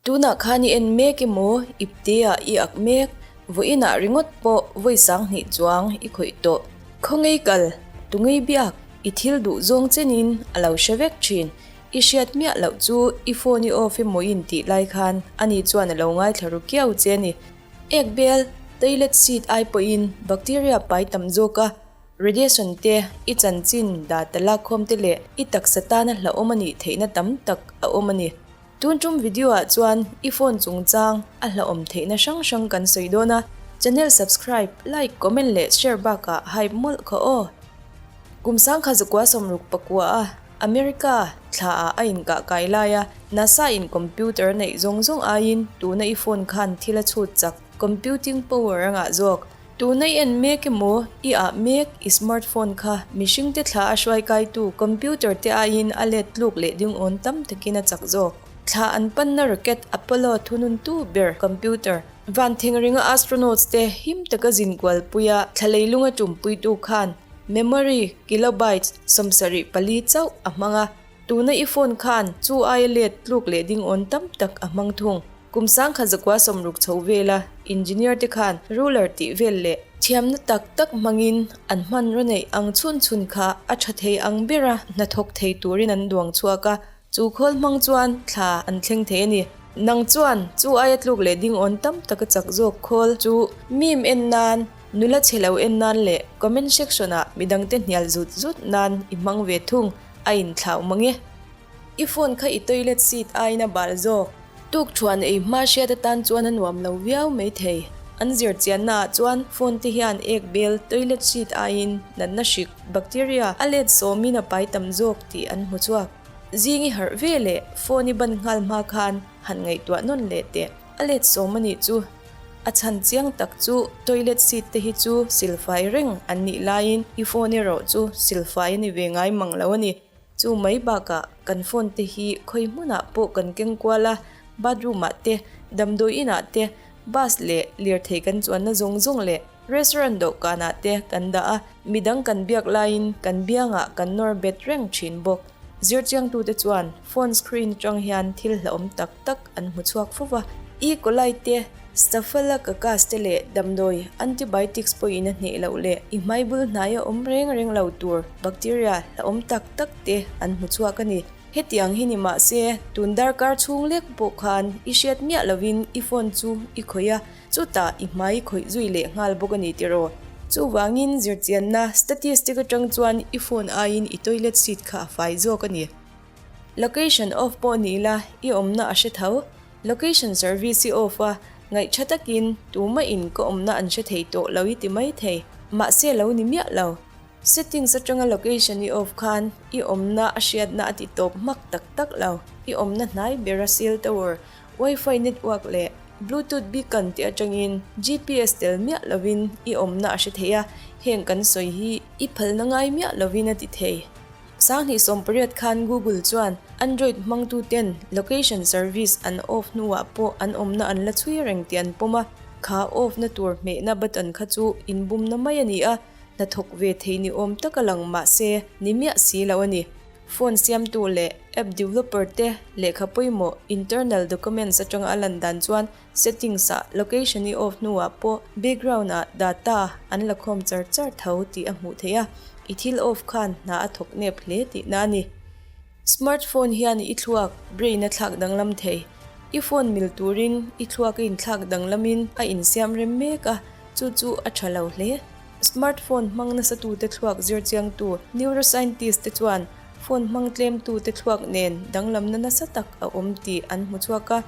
Tunah khan i en mek emaw ipte-ah i ak mek, vawiinah ringawt pawh vawi sanghnih chuang i khawih tawh. Khawngei kal, tungei biak, i thil duh zawng chenin a lo hre vek thin. I hriat miah loh chu i phone i off emaw i intih lai khan ani chuan a lo ngaithla ru kiau che a ni. Ek bel, toilet seat ai pawhin bacteria pai tam zawk a, radiation te, i chanchin data lakkhawm te leh i taksa tana hlauhawm a nih theihna tam tak a awm a ni. Tun tum video ah chuan i phone chungchang a hlauhawm theihna hrang hrang kan sawi dawn a, channel subscribe, like, comment leh share bakah hype mawlh kha aw. Kum sangkha zakua sawmruk pakua a America thla ah a inkah kai lai a, NASA in computer a neih zawng zawng aiin tuna i phone khan thil a chhut chak, computing power a ngah zawk. Tuna i en mek emaw, i ah mek i smartphone kha mihringte thla a hruai kaitu computer te aiin a let tluk leh dingawn tam takin a chak zawk. Thla an panna rocket Apollo thununtu ber computer van thingringa astronauts te him taka zin kualpuia thla leilunga tumpuitu khan memory kilobytes 74 chauh a hmang a, tuna i phone khan chu aia let tluk leh dingawn tam tak a hmang thung. Kum sangkhat zakua sawmruk chho vela engineer te khan ruler tih vel leh thiamna tak tak hmangin an hmanraw neih ang chhun chhun kha a tha thei ang bera hnathawk thei turin an duang chhuak a, chu khawl hmang chuan thla an thleng thei a ni. Nang chuan chu aia tluk leh dingawn tam taka chak zawk khawl chu meme en nan, nula chhe lo en nan leh comment section ah midangte hnial zut zut nan i hmang ve thung a inthlau mang e. I phone kha i toilet seat aiin a bal zawk. Tuk thuan ei hma hriat atan chuan a nuam lo viau mai thei. An zir chianna ah chuan phone te hian ek bel toilet seat aiin natna hrik, bacteria, a let sawmin a pai tam zawk tih an hmu chhuak. Zing i harh ve leh phone i ban nghal hma khan han ngaihtuah nawn leh teh. A let sawm a nih chu. A chhan chiang tak chu toilet seat te hi chu silfai reng an nih laiin i phone erawh chu silfai a ni ve ngai mang lo a ni. Chu mai bakah kan phone te hi khawi hmunah pawh kan keng kual a, bathroom ah te, damdawi inah te, bus leh lirthei kan chuanna zawng zawng leh restaurant dawhkanah te kan dah a, midang kan biak laiin kan biangah kan nawr bet reng thin bawk. Zirchiangtute chuan phone screen atang hian thil hlauhawm tak tak an hmu chhuak fo va, E. coli te, Staphylococcus te leh damdawi antibiotics pawhin a hneh loh leh i hmai bul hnaia awm reng reng lo tur bacteria hlauhawm tak tak te an hmu chhuak a ni. Hetiang hi ni mah se, tun darkar chhung lek pawh khan i hriat miah lovin i phone chu i khawih a, chutah i hmai i khawih zui leh nghal bawk a ni tiraw? Chuvangin zirchianna statistic atang chuan i phone aiin i toilet seat kha a fai zawk a ni. Location off pawh ni la i awmna a hre tho. Location service i off a, ngaihṭha takin tumah in ka awmna an hre thei tawh lo i ti mai thei. Mahse lo ni miah lo. Settings aṭanga location i off khan i awmna a hriatna a ti tawp hmak tak tak lo. I awmna hnai bera cell tower, wifi network leh bluetooth beacon te aṭangin GPS tel miah lovin i awmna a hre thei a, heng kan sawi hi i phalna ngai miah lovin a ti thei. 2018 khan Google chuan Android hmangtuten location service an off hnuah pawh an awmna an la chhui reng tih an pawm a, kha off na tur hmehna button kha chu inbumna mai a ni a, hnathawk ve thei ni awm taka lang mah se ni miah si lo a ni. Phone siamtu leh app developer te lehkha pawimawh internal documents atanga a lan dan chuan settings ah location i off hnuah pawh background ah data an la khawm char char tho tih a hmuh theih a, i thil off khan hna a thawk nep hle tihna a ni. Smartphone hian i thluak, brain, a thlak danglam thei. I phone mil turin i thluak a inthlak danglamin a insiam rem mek a, chu chu a tha lo hle. Smartphone hmang nasatute thluak zirchiangtu neuroscientist te chuan Phone hmang tlemtute thluak nen danglamna nasa tak a awm tih an hmu chhuak a.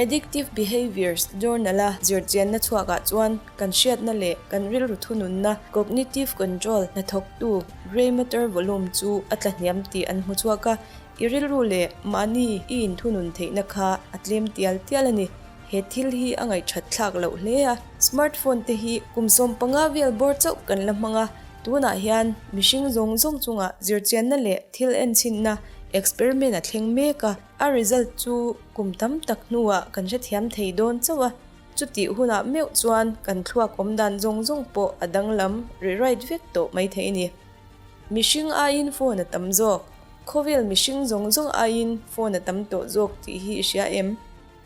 Addictive Behaviours Journal-a zirchianna chhuakah chuan kan hriatna leh kan rilru thununna, cognitive control, hnathawktu grey matter volume chu a tla hniam tih an hmu chhuak a. I rilru leh mahni i inthunun theihna kha a tlem tial tial a ni. He thil hi a ngaihthat thlak loh hle a. Smartphone te hi kum 15 vel bawr chauh kan la hmang a. Tunah hian mihring zawng zawng chungah zirchianna leh thil enchhinna, experiment, a thleng mek a, a result chu kum tam tak hnuah kan hrethiam thei dawn chauh a, chutih hunah meuh chuan kan thluak awm dan zawng zawng pawh a danglam rewrite vek tawh mai thei a ni. Mihring aiin phone a tam zawk. Khawvel mihring zawng zawng aiin phone a tam tawh zawk tih hi i hria em?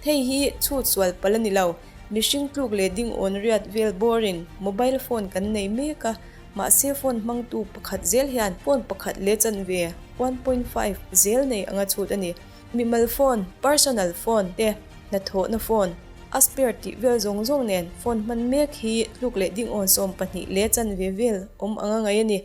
Hei hi chhut sual palh a ni lo. Mihring tluk leh ding awn riat vel bawrin mobile phone kan nei mek a, mahse phone hmangtu pakhat zel hian phone pakhat leh chanve, 1.5, zel nei anga chhut a ni. Mimal phone, personal phone, te hnathawhna phone, a spare tih vel zawng zawng nen phone hman mek hi tluk leh ding awn 12 leh chanve vel awm anga ngaih a ni.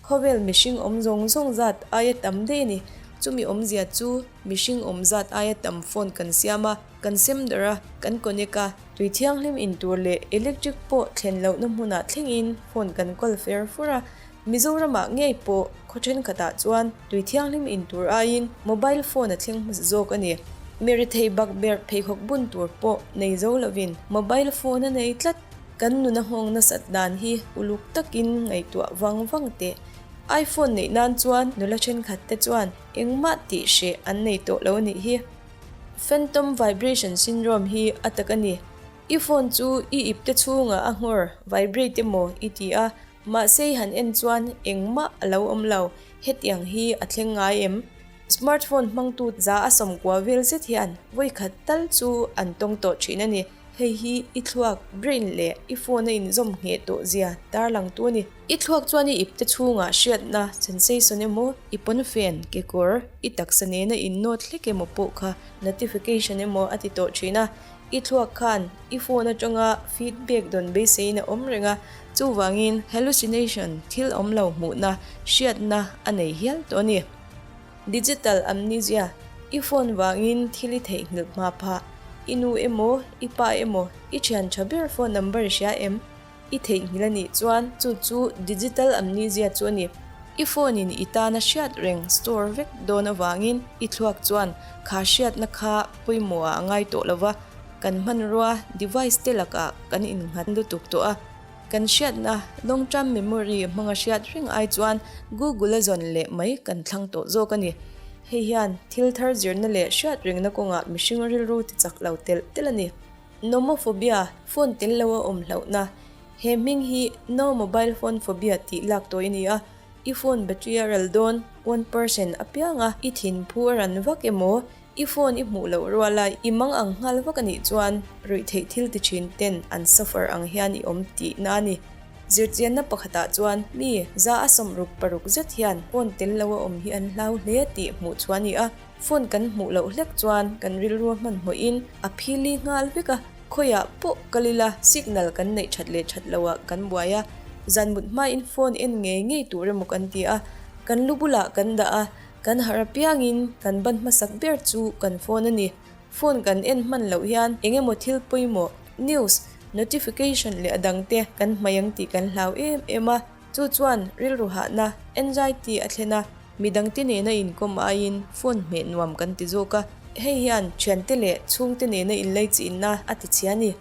Khawvel mihring awm zawng zawng zat aia tam daih a ni. Chumi awmzia chu mihring awm zat aia tam phone kan siam a, kan sem darh a, kan connect a, tui thianghlim in tur leh electric pawh thlen lohna hmunah thlengin phone kan kawl fer fur a. Mizoramah ngei pawh khaw thenkhatah chuan tui thianghlim in tur aiin mobile phone a thleng hmasa zawk a ni. Mi rethei bakberh pheikhawk bun tur pawh nei zo lovin mobile phone a nei tlat. Kan nuna nghawng nasat dan hi uluk takin ngaihtuah vang vang teh. iPhone neih nan chuan nula thenkhat te chuan engmah tih hreh an nei tawh lo a nih hi. Phantom vibration syndrome hi a tak a ni. I phone chu i ipte chhungah a nghawr, vibrate, emaw i ti a, mahse i han en chuan engmah a lo awm lo. Hetiang hi a thleng ngai em? Smartphone hmangtu za a sawmkua vel zet hian vawikhat tal chu an tawng tawh thin a ni. Hei hi i thluak, brain, leh i phone a inzawm ngheh tawh zia tarlangtu a ni. I thluak chuan i ipte chhungah hriatna, sensation, emaw, i pawnfen, kekawr, i taksa nena innawt hlek emaw pawh kha notification emaw a ti tawh thin a. I thluak khan i phone atanga feedback dawn beiseiin a awm reng a, chuvangin hallucination, thil awm lo hmuhna, hriatna a nei hial tawh a ni. Digital amnesia, I phone vangin thil i theihnghilh hma phah. I nu emaw, i pa emaw, i thian tha ber phone number i hria em? I theihnghilh a nih chuan chu chu digital amnesia chu a ni. I phone in i tana hriat reng store vek dawn avangin i thluak chuan kha hriatna kha pawimawh ah a ngai tawh lo va, kan hmanrua, device, te lakah kan innghat lutuk tawh a. Kan hriatna, long term memory, hmanga hriat reng ai chuan Google a zawn leh mai kan thlang tawh zawk a ni. Hei hian thil thar zirna leh hriat rengna kawngah mihring rilru ti chak lo telh telh a ni. Nomophobia, phone tel lo a awm hlauhna. He hming hi No Mobile Phone Phobia tih lak tawi a ni a, i phone battery a ral dawn, 1% apianga i thinphu a ran vak emaw, I phone i hmuh loh ruala i mang ang nghal vak a nih chuan ruihtheih thil ti thin ten an suffer ang hian i awm tihna a ni. Zirchianna pakhatah chuan mi za a 66 zet hian phone tel lo a awm hi an hlau hle tih hmuh chhuah a ni a. Phone kan hmuh loh hlek chuan kan rilru a hmanhmawhin a phili nghal vek a, khawiah pawh kal ila signal kan neih that leh that loah kan buai a, zan mut hmain phone en ngei ngei tur emaw kan ti a, kan lu bulah kan dah a, Kan harh apiangin kan ban hmasak ber chu kan phone a ni. Phone kan en hman loh hian eng emaw thil pawimawh, news, notification leh a dangte kan hmai ang tih kan hlau em em a. Chu chuan rilru hahna, anxiety, a thlen a, midangte nena inkawm aiin phone hmeh nuam kan ti zawk a. Hei hian thiante leh chhungte nena inleichihna a ti chhia a ni.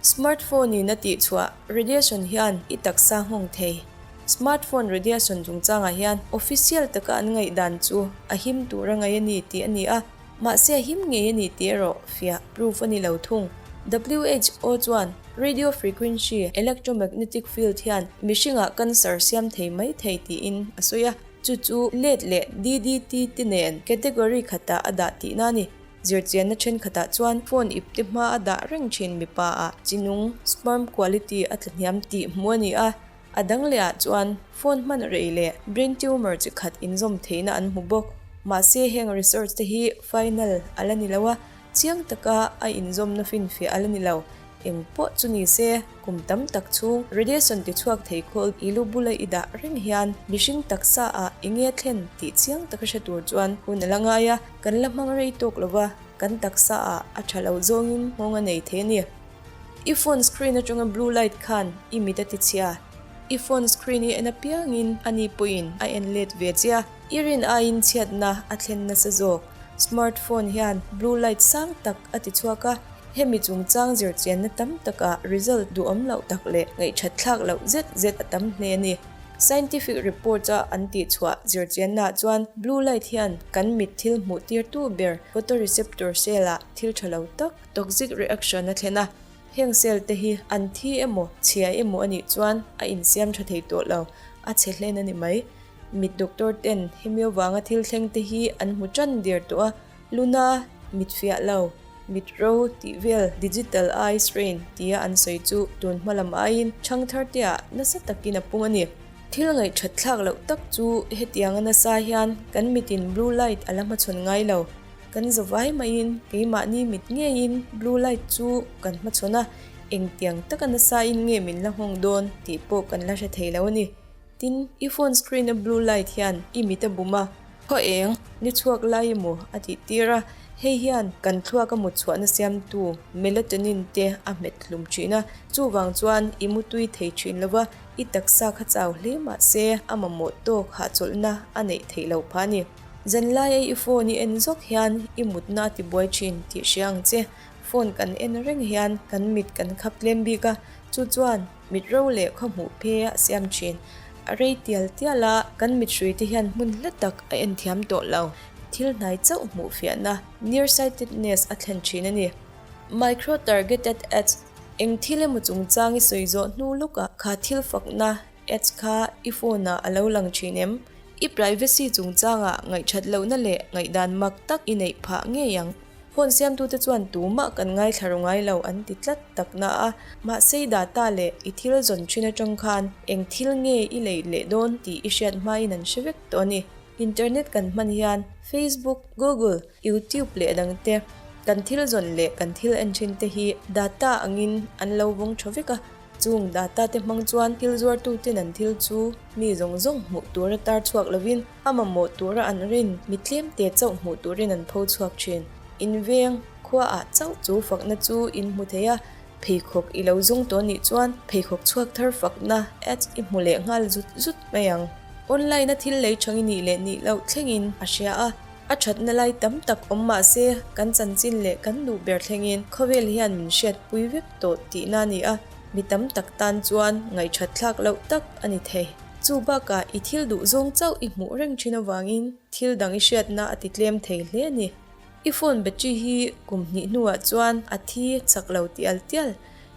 Smartphone in a tihchhuah radiation hian i taksa nghawng thei. Smartphone radiation chungchangah hian official taka an ngaihdan chu a him tur a ngaih a ni tih a ni a, mahse a him ngei a ni tih erawh fiah, proof, a ni lo thung. WHO chuan radio frequency electromagnetic field hian mihringah cancer siam thei mai thei tiin a sawi a, chu chu lead leh DDT te nen category khatah a dah tihna a ni. Zirchianna thenkhatah chuan phone ipte hma a dah reng thin mipa ah chinung, sperm quality, a tlahniam tih hmuh a ni a. A dang leh ah chuan phone hman rei leh brain tumor chi khat inzawm theihna an hmu bawk. Mahse heng research te hi final a la ni lo a, chiang taka a inzawmna finfiah a la ni lo. Eng pawh chu ni se, kum tam tak chhung radiation ti chhuak thei khawl i lu bula i dah reng hian mihring taksa ah enge a thlen tih chiang taka hre tur chuan hun a la ngai a, kan la hmang rei tawk lo va, kan taksa ah a tha lo zawngin nghawng a nei thei a ni. I phone screen atanga blue light khan i mit a ti chhia. I phone screen i en apiangin ani pawhin a en let ve che a, i rin aiin chhiatna a thlen nasa zawk. Smartphone hian blue light sang tak a ti chhuak a, hemi chungchang zirchianna tam takah result duhawm loh tak leh ngaihthat thlak loh zet zet a tam hle a ni. Scientific reports a an tihchhuah zirchiannaah chuan blue light hian kan mit thil hmuh tirtu ber photoreceptor cell ah thil tha lo tak, Toxic reaction a thlen a, heng cell te hi an thi emaw, chhia emaw a nih chuan a insiam tha thei tawh lo, a chhe hlen a ni mai. Mit doctor ten hemi avanga thil thleng te hi an hmu tan der tawh a, luna, mit fiah lo, Mit ro tih vel digital eye strain tia an sawi chu tun hma lam aiin ṭhangthar teah nasa takin a pung a ni. Thil ngaihthat thlak loh tak chu hetianga nasa hian kan mitin blue light a la hmachhawn ngai lo. Kan zavai maiin keimahni mit ngeiin blue light chu kan hmachhawn a, engtiang taka nasain nge min la nghawng dawn tih pawh kan la hre thei lo a ni. Tin, i phone screen a blue light hian i mit a bum a, khaw eng, ni chhuak lai emaw a tih tir a, hei hian kan thluak a mut chhuahna siamtu melatonin te a hmet hlum thin a, chuvang chuan i mutui thei thin lo va, i taksa kha chau hle mah se a mamawh tawk hahchawlhna a neih theih loh phah a ni. Zanlaia i phone i en zawk hian i mutna a tibuai thin tih hria ang che, phone kan en reng hian kan mit kan khap tlem bik a, chu chuan Mit ro leh khaw hmuh phe a siam thin. A rei tial tial a, kan mit hrui te hian hmun hla tak a en thiam tawh lo. Thil hnai chauh hmuh fiahna, nearsightedness, a thlen thin a ni. Micro-targeted ads, Eng thil emaw chungchang i sawi zawh hnu lawkah kha thil fakna, ads, kha i phone-ah a lo lang thin em? I privacy chungchangah ngaihthat lohna leh ngaihdan mak tak i neih phah ngei ang. Phone siamtute chuan tumah kan ngaithla ru ngai lo an ti tlat tak na a, mahse i data leh i thil zawn thin atang khan eng thil nge i lei leh dawn tih i hriat hmain an hre vek tawh a ni. Internet kan hman hian Facebook, Google, YouTube leh dangte kan thil zawn leh kan thil en thin te hi data angin an lo vawng tha vek a, Chung data te hmang chuan thil zuartuten an thil chu mi zawng zawng hmuh tura tar chhuak lovin a mamawh tura an rin mi tlemte chauh hmuh turin an pho chhuak thin. In veng khuaah chauh chu fakna chu in hmu thei a, pheikhawk i lo zawng tawh nih chuan pheikhawk chhuak thar fakna ads i hmu leh nghal zut zut mai ang. Online a thil lei thang i nih leh nih loh thlengin a hria a. A thatna lai tam tak awm mah se, kan chanchin leh kan duh ber thlengin khawvel hian min hriatpui vek tawh tihna a ni a, mi tam tak tan chuan ngaihthat thlak loh tak a ni thei. Chu bakah i thil duh zawng chauh i hmuh reng thin avangin thil dang i hriatna a ti tlem thei hle a ni. I phone battery hi kum hnih hnuah chuan a thi chak lo tial tial.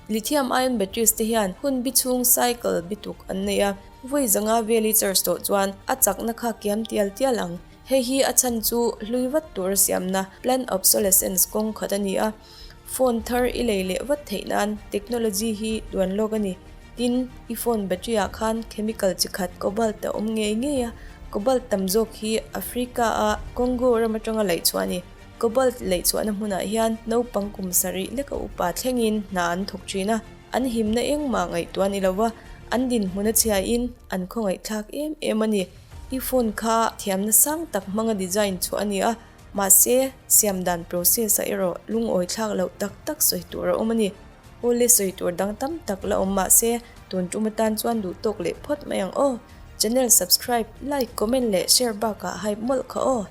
Lithium ion batteries te hian hun bi chhung cycle bituk an nei a, vawi zanga vel i charge tawh chuan a chakna kha kiam tial tial ang. Hei hi a chhan chu hlui vat tura siamna, planned obsolescence, kawng khat a ni a. Phone thar i lei leh vat theih nan technology hi duan lawk a ni. Tin, i phone battery ah khan chemical chi khat cobalt a awm ngei ngei a. Cobalt tam zawk hi Africa a Congo ram atanga laih chhuah a ni. Cobalt laih chhuahna hmunah hian naupang kum sarih leka upa thlengin hna an thawk thin a. An himna engmah ngaihtuah a ni lo va, an dinhmun a chhiain an khawngaihthlak em em a ni. I phone kha thiamna sang tak hmanga design chhuah a ni a, mahse siam dan process ah erawh lungawi thlak loh tak tak sawi tur a awm a ni. Awle sawi tur dang tam tak la awm mahse tun tum atan chuan duh tawk leh phawt mai ang aw. Channel subscribe, like, comment leh share bakah hype mawlh kha aw.